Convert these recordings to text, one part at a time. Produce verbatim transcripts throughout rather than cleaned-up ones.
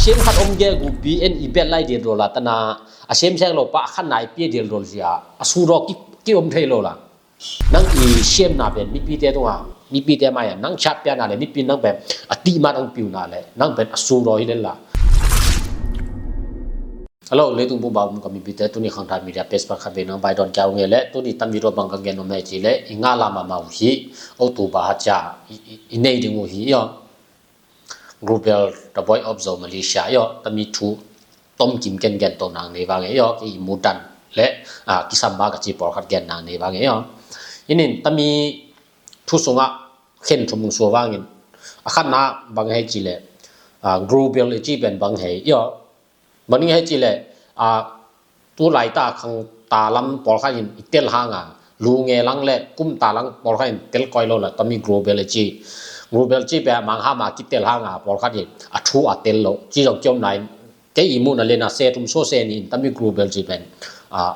Sem khat om gel gupi en i bet lai dil dol a tana a sem seng lo pa a khatna i pia dil dol zia a su dawk ki, ki om thei lo la. Nang i siamna pen mipite tunga mipite mai a nang siat piana le mipi nang pen a tihmat ang piuna le nang pen a su daw hi lela. Hello, leitung pumpa um ka mipite, tuni Khangthai Media page pan khat vei nang bai don kia unge le tuni tam video bang ka gen om he ci le i nga la mama uh hi. October ha cia i, i, i nei ding uh hi io. Groovebell, The Voice of Zo Malaysia io, tami thu tom kim ken gen to nang nei vang io, ki imu dan le a kisam ba ka ci por khat gen nang nei vang io. Inin tami thu sunga khen thum so vangin a khatna bang hei ci le a Groovebell i ci pen bang hei io. Bang ning hei ci le a tu laita Khangta lam pawlkhat in i tel hanga lu nge lang le kumta lang pawlkhat in tel koi lo la tami Groovebell i ci. Groovebell ci pe a manghama kitel hanga pawlkhat in a thu a tel lo ci zong kiom nain kei i muhna lena se thum so se ni in tami Groovebell ci pen a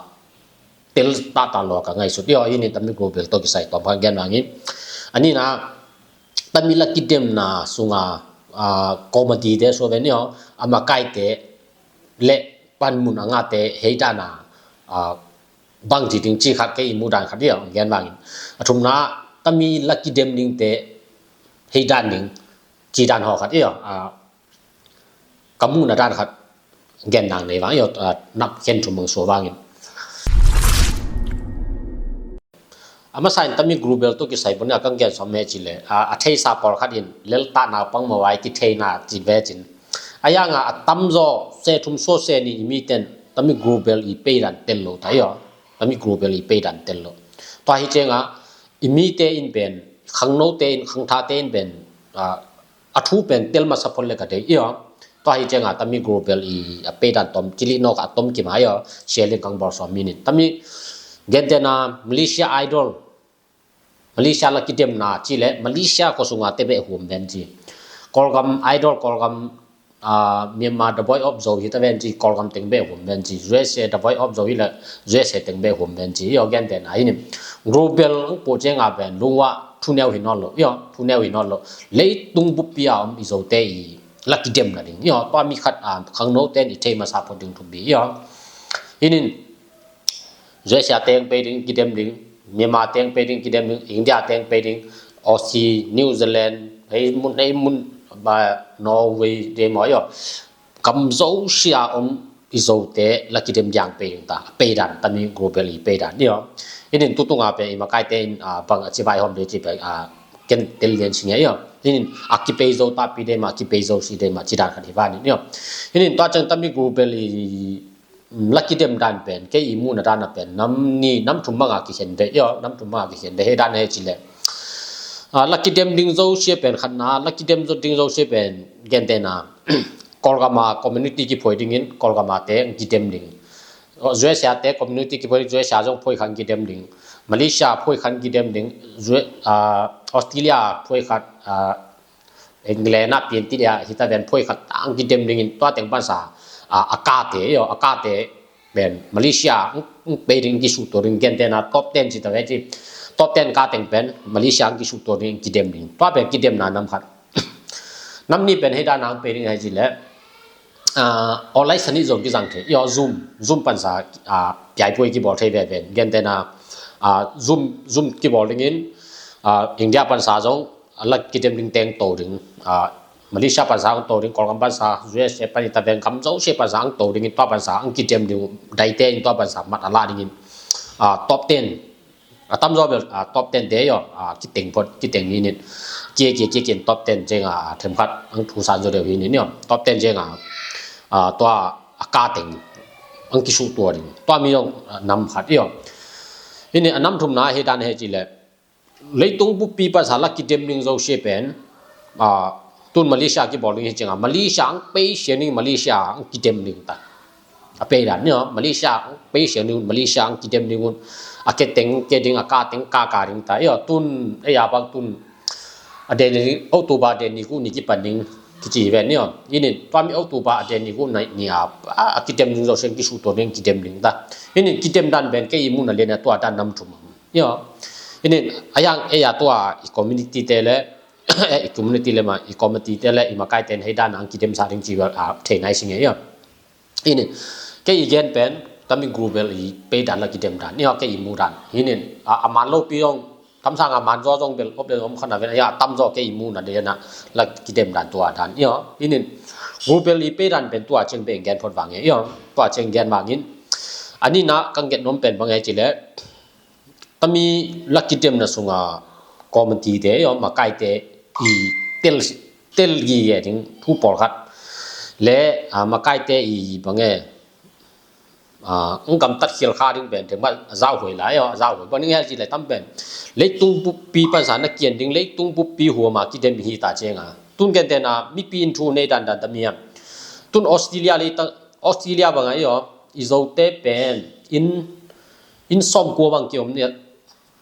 tel tata lo ka ngaisut io. Inin tami Groovebell to kisai tom kha gen vangin a nina tami la kidemna sunga a comedy te so ven io a makaite le panmun a ngate hei dana a bang ci ding ci khat kei i mu dan khat io gen vangin a thumna tami la kidem ding te hei dan ding ci dan ho khat io a ka muhna dan khat gen nang nei vang io a nap khen thum ang so vangin. A masa in tami Groovebell to kisai bun a kang gen som he ci le a, a theisa pawlkhat in lelta nau pang mawai ki theina ci ve cin a yanga a tamzaw se thum so se ni i miten tami Groovebell i peidan tel lo ta io. Tami Groovebell i peidan tel lo. Tua hi cenga i mite in pen khangnote in khangthate in pen a a thu pen tel masa phot le ka dei io. Tua hi cenga tami Groovebell i a peidan tom kili nok a tom kima io. Sialin kang bor som minin tami gentena Malaysia Idol Malaysia la kidemna ci le Malaysia ko sunga te be hum ben ci Kawlgam Idol Kawlgam a Myanmar The Voice of Zo hi ta ven ci Kawlgam teng be hum ben ci U S A The Voice of Zo hi le U S A teng be hum ben ci io gentena hi nin Groovebell ang po cenga ben lungwa thuneu hi not lo io thuneu hi not lo leitung bupia om i Zote i la kidemna ding io tua mi khat a khangno ten i thei masa phot ding thupi io. Hinin U S A teng pe ding kidem ding Myanmar teng pe ding kidem ding India teng pe ding Aussie New Zealand hei mun hei mun ba Norway de mo io. Kam zo sia om i Zote la kidem diang pe ding ta peidan tami Groovebell i peidan io. Inin tutunga pe i makaite in a bang a ci vai hom de ci pe a ken tel lian singe io. Inin a kipei zo ta pi de ma kipei zo si de ma ci dan khat hi vanin io. Inin tua ceng tami Groovebell i la kidem dan pen kei i muhna dan a pen nam ni nam thum banga kikhen de io nam thum banga kikhen de he dan he ci le a la kidem ding zo sia pen khatna la kidem zo ding zo sia pen gentena Kawlgama community kiphuai dingin Kawlgama te ang kidem ding U S A te community kiphuai ding U S A zong phuai khan kidem ding Malaysia phuai khan kidem ding Australia phuai khat England a pian ti dia hita ven phuai khat ang kidem dingin tua teng pansa a kate io a kate pen Malaysia ang pe ding kisuh to ding gentena top ten ci ta ve ci top ten ka teng pen Malaysia ang kisuh to ding kidem ding tua pen kidemna nam khat. Nam ni pen hei dan ang pe ding hai ci le online sani zong kizang thei io Zoom Zoom pansa piaipuai kibol thei ve ven gentena Zoom Zoom kibol dingin India pansa zong a la kidem ding teng to ding Malaysia pansa ang to ding Kawlgam pansa U S A pani ta veng kam zo sia pansa ang to dingin tua pansa ang kidem ding daite in tua pansa mat a la dingin top ten a tamzaw bel top ten te io kiteng phot kiteng hi nin kia kia kia kin top ten cenga themkhat ang thu san zo deuh hi nin io top ten cenga tua a ka teng ang kisuh tua ding tua mi zong nam khat io. Hini a nam thumna hi dan he ci le leitung buppi pansa la kidem ding zo sia pen tun Malaysia kibol ding hi cenga Malaysia ang pei sia ding Malaysia ang kidem ding ta a pei dan io Malaysia ang pei sia ding Malaysia ang kidem ding un a ke teng ke ding a ka teng ka ka ding ta io tun ei a bang tun a den ni October den ni ku ni kipan ding kici ven io inin tua mi October a den ni ku ni a a kidem ding zo sia kisuh to ding kidem ding ta inin kidem dan pen ke i muhna lena tua dan nam thum io. Hini a yang ei a tua i community te le i community le ma i committee te le i makaite in hei dan ang kidem sa ding ci bel a thei nai sing e. Io, ini kei i gen pen tami group bel i pei dan la kidem dan io, kei i mu dan hinin a man lo pi ong tam sang a man zaw zong bel op le om khana ven io, tam zaw kei i mu na de na la kidem dan tua dan io. Hinin group bel i pei dan pen tua cheng pen gen phot vang e io, tua cheng gen vangin ani na kang gen nom pen bang e ci le tami la kidemna sunga committee te io, makaite i tel tel gi e ding thu pawlkhat le a makaite i bang e a ang gam tat khial kha ding pen te ma zau hoi la io, zau hoi bang ning hel ci le tam pen leitung buppi pansa na kian ding leitung buppi huama kidem hi ta chenga tun gen te na mipi in thu nei dan dan tami am tun Australia le ta Australia bang a io, i zote pen in in som kua bang kiom nia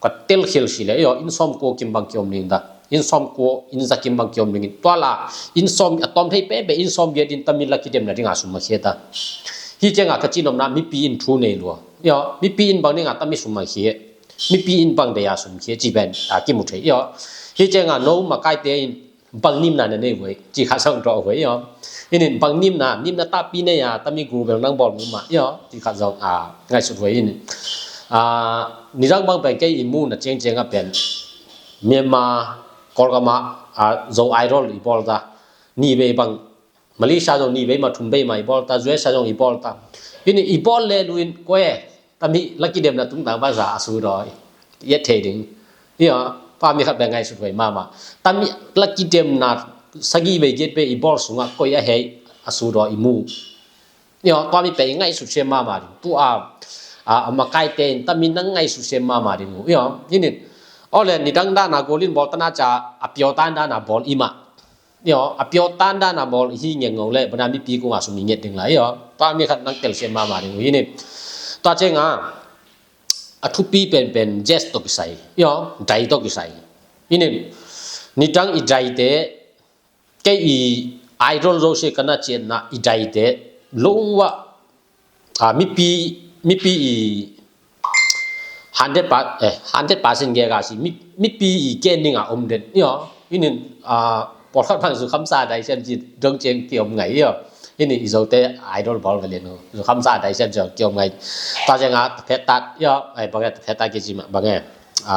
ka tel khel si le io, in som kua kim bang kiom ning da, in som kua in za kim bang kiom ning tua la in som a tom thei pe pe in som bia din tami la kidem na ding a sum ma khia ta. Hi chenga ka ci nom na mipi in thu nei lua io, mipi in bang ding a tami sum ma khia, mipi in bang de a sum khia ci pen a kimu thei io. Hi chenga no makaite in bang nimna na nei vuai ci kha zong tua vuai io. Hinin bang nimna nimna tapi nei a tami group bel nang bol mu ma io ci kha zong a ngaisut vuai hinin a nidang bang pen kei i mu na cheng cheng a pen Myanmar Kawlgam a a Zo Idol i bol ta ni bei bang Malaysia zong ni bei ma thum bei ma i bol ta, U S A zong i bol ta. Hinin i bol le luin koi tami la kidemna tungtang bansa a su daw i et thei ding io, tua mi khat be ngaisut huai mama tami la kidemna sagi bei giat be i bol sunga koi a hei a su daw i mu io, tua mi pe i ngaisut sem mama ding tua a makaite in tami nang ngaisut sem mama ding mu io. Hinin ole nidang dana golin bol tana ca a pio tan dana bol i ma io, a pio tan dana bol hi ngen ngong le bana mipi kunga sum i nget ding la io, tua mi khat nang tel sem mama ding mu hinin tua chenga a thupi penpen jazz tawh kisai io, dai tawh kisai. Hinin nidang i daite kei i idol zo se kana ciatna i daite lungwa a mipi mipi i hundred pa eh hundred percent ge ga si mi mipi i ken ninga om den io. Hinin a pawlkhat bang zu khamsa dai sem ci dong ceng kiom ngai io. Hinin i zote idol bol ve len zu khamsa dai sem ci kiom ngai. Ta zenga phetat io ai bange phetat ke ci ma bange a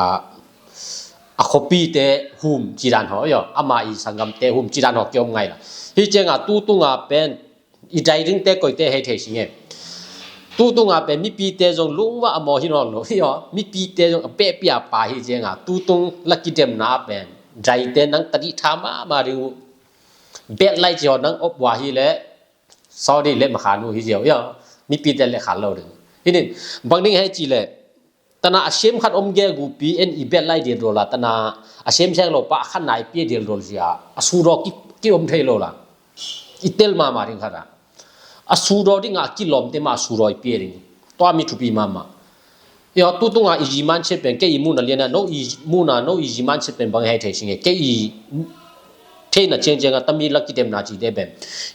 a khopi te hum ci dan ho io, ama i sangam te hum ci dan ho kiom ngai la. Hi chenga tutunga pen i dai ding te koi te hei thei sing e. Tutunga pen mipi te zong lungwa a mo hi non lo io, mipi te zong a pe pia pa hi chenga tutung la kidemna pen dai te nang tadi tha mama ding u. Bet lai ci ho nang op wa hi le sorry le ma khan u hi zio io, mipi te le khan lo ding. Hinin bang ding hei ci le tana a sem khat om ge gupi en i bet lai dil dol a tana a sem seng lo pa a khat na i pia dil dol zia a su daw ki ki om thei lo la i tel mama ding khat a a su daw ding a kilom te ma a su daw i pia ding tua mi thupi mama. Io tutunga i ji man chet pen kei i muna liana no i muna no i ji man chet pen bang hei thei sing e kei i theina cheng cheng a tami la kidemna ci te pen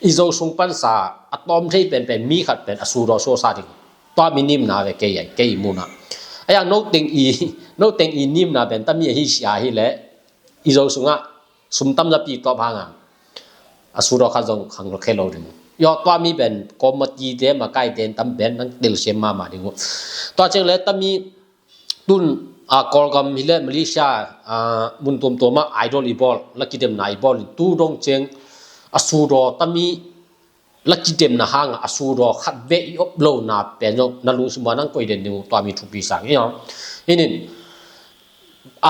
i zo sung pansa a tom thei pen pen mi khat pen a su daw so sa ding tua mi nimna ve kei ai kei i muna. Aya no teng i no teng i nimna pen tami a hi sia hi le i zo sunga sum tam za pi top hanga a su daw khat zong khang lo khe lo ding. Io tua mi pen committee te makaite tam pen nang tel sem mama ding u. Tua cheng le tami tun a Kawlgam hi le Malaysia a mun tuamtuama idol i bol la kidemna i bol tu dong cheng a su daw tami la kidemna hanga a su daw khat ve i op lo na pen zong na lungsima nang koi den ding u tua mi thupi sang io. Hinin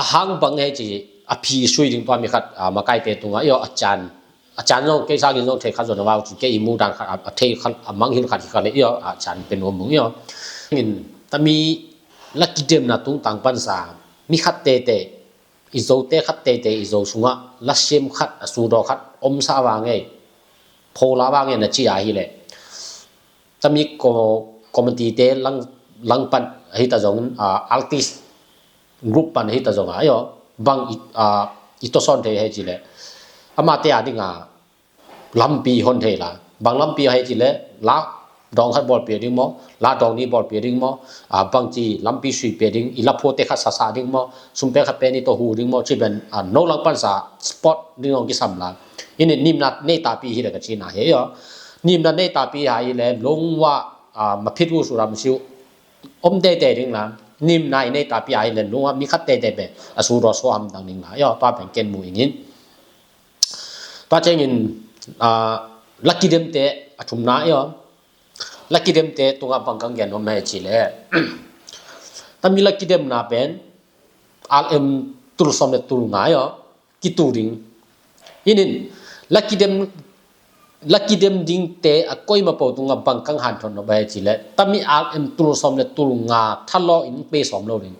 a hang bang hei ci a phi sui ding tua mi khat a makaite tunga io a chan a chan zong kei sangin zong thei khat zong a vau ci kei i mu dan khat a thei khat a mang hin khat hi khat le io a chan pen om mung io. Hinin tami la kidemna tungtang pansa mi khat tete i zote khat tete i zo sunga la sem khat a su daw khat om sa vang ei phola vang ei na ci a hi le tami committee te lang lang pan hi ta zong a artist group pan hi ta zong a io bang i a i to son thei hei ci le ama te a ding a lampi hon thei la bang lampi hei ci le la dawng khat bawl pia ding maw, la dawng ni bawl pia ding maw, a, bangci lampi sui pia ding, i la phuate khat sasa ding maw, sum pen khat pen i tawh hu ding maw, ci pen, a, no langpansa sport ding dong kisam la. Ini nimna nei tapi hi le ka cina hi, yo. Nimna nei tapi hi le lungwa, a, mapit u sura masiu om tete ding la. Nimna i nei tapi hi le lungwa mi khat tete pe a su daw so ham dang ding la, yo. Tua pen ken mu ingin. Tua cengin, a, la kidemte a thumna, yo. La kidemte tunga bang kang gen om he ci le. Tami la kidemna pen, al em tul som le tul nga, yo. Kitu ding. Inin, la kidem, la kidem dingte a koima po tunga bang kang han thon om he ci le. Tami al em tul som le tul nga thalo in pe som lo ding.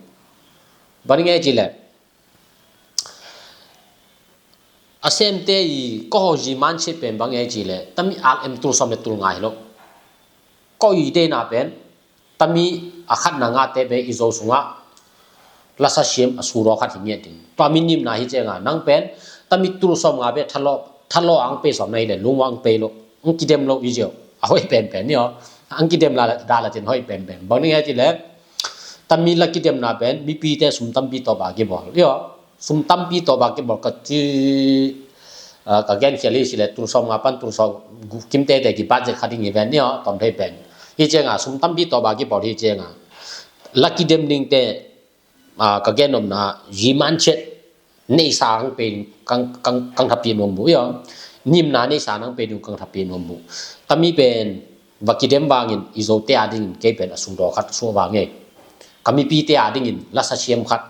Bang ding he ci le. A semte i ko ho ji man che pen bang e ci le, tami al em tul som le tul nga hi lo. Ko i dena pen, tami a khatna ngate pe i zo sunga, lasa siam a su daw khat hi ngiat ding. Tua mi nimna hi cenga, nang pen, tami tul som nga pe thalo, thalo ang pe som na hi le, lungwa ang pe lo, ang kidem lo i zio. A hoi pen pen ni o, ang kidem la, da la tin hoi pen pen. Bang ni nge ci le, tami la kidemna pen, mipite sum tampi tawh ba kibawl. Yo, sum tampi tawh ba kibawl ka ci, ah, ka gen khial hi si le, tul som nga pan tul som gu kim tete ki budget kha ding hi ven ni o, tom thei pen. Hi cenga, sum tampi tawh ba kibawl hi cenga. La kidem dingte, ah, ka gen omna, yi man chet, nei sa ang pe kang, kang, kang thapi nuam bu, yo. Nimna nei sa ang pe kang thapi nuam bu. Tami pen, va kidem vangin, i zo te a dingin, kei pen a su daw khat suah vang e. Ka mipite a dingin, lasa siam khat.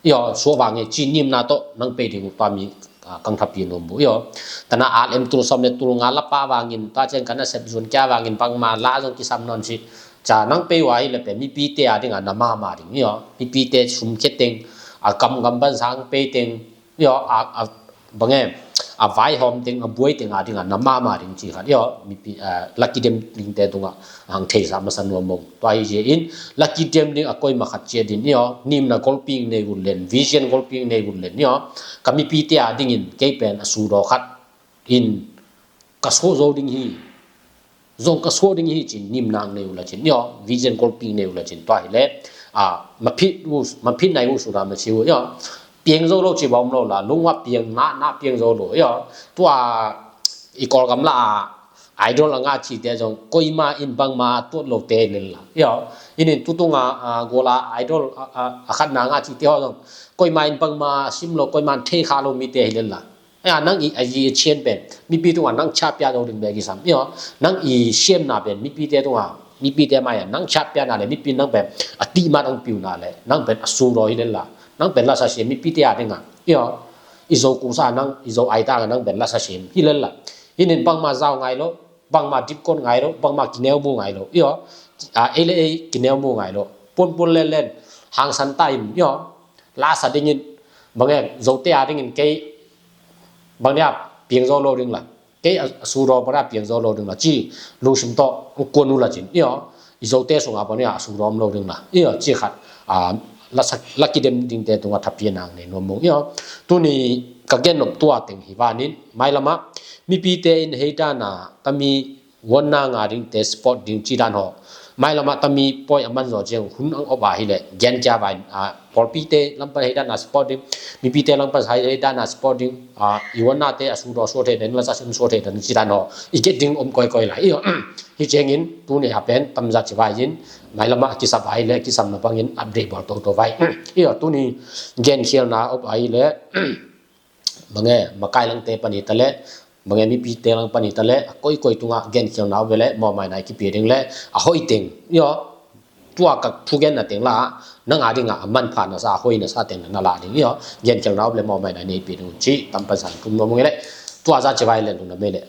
Yo, suah vang e, ci nimna tawh, nang pe ding tua mi, ah, kang thapi nuam bu, yo. Tana al em tul som le tul nga la pa vangin, tua ceng kana sep zun kia vangin, bangma la zong kisam non si. Ca nang pe wa hi le pe, mipite a dinga, na mama ding, yo. Mipite sum khe teng, a kam gam ban sang pe teng, yo, a, a, bang e, a vai hom teng, a buai teng a dinga, na mama ding ci khat, yo, mipi, a, la kidem dingte tunga, ang thei sa masa nuam mong. Tua hi je in, la kidem ding a koima khat cia din, yo, nimna golping nei vun len, vision golping nei vun len, yo, ka mipite a dingin, kei pen a su daw khat in, ka suah zo ding hi, zong ka suah ding hi cin, nimna ang nei uh la cin, yo, vision golping nei uh la cin, tua hi le, a, mapit u, mapit nai u su da ma ci u, yo, piang zo lo ci ba om lo la, lungwa piang na, na piang zo lo, yo, tua i Kawlgam la a, idol a nga cite zong, koima in bangma tuat lo te lel la, yo, inin tutunga, a, gola idol, a, a, a khatna nga cite ho zong, koima in bangma sim lo, koima in thei kha lo mite hi lel la. Aya, nang i, a yi a cian pen, mipi tunga nang cia pia zo ding be kisam, yo. Nang i siamna pen, mipite tunga, mipite maya, nang cia pia na le, mipi nang pen, a ti ma nang piu na le, nang pen a su daw hi len la, nang pen lasa siam, mipite a dinga, yo. I zo kusa nang, i zo aita nang pen lasa siam, hi len la. Hinin bangma zau ngai lo, bangma dipkon ngai lo, bangma kineu mu ngai lo, yo. A, ei le ei kineu mu ngai lo, pun pun len len, hang san ta in, yo. Lasa dingin, bang e, zo te a dingin kei, bang dia piang zo lo ding la. Kei a, a su daw bang dia piang zo lo ding la. Ci, lungsim tawh, u kuan u la cin. Iyo, i zo te sunga bang dia a su daw om lo ding la. Iyo, ci khat, a, la sak, la kidem dingte tunga thapi nang nei nuam mong. Iyo, tuni ka gen nop tua teng hi vanin, mailama, mipite in hei dana, tami, wonna nga ding te sport ding ci dan ho. Mailama tami poi a man zo ciang hun ang op a hi le, gen kia vai, a, pawlpi te lampan hei dan a sport ding, mipi te lampan hei dan a sport ding, a, i wonna te a su daw suah thei dan, lasa sim suah thei dan ci dan ho. I get ding om koi koi lai. Iyo, hi ciangin, tuni a pen, tamza ci vai in, mailama a kisap a hi le, kisam na bangin, update bawl to to vai. Iyo, tuni gen khial na op a hi le, bang e, makai lang te pan hi ta le, bang e, mipi te lang pan hi ta le, a koi koi tunga gen khial na op ve le, mawmai nai kipia ding le, a hoi teng. Iyo, tua ka thu gen na teng la, nang a dinga a manpha na sa, a hoi na sa teng na la ding. Iyo, gen khial na op le, mawmai nai nei pia ding ci, tam pan san tum no mong le, tua za ci vai le, lung na me le.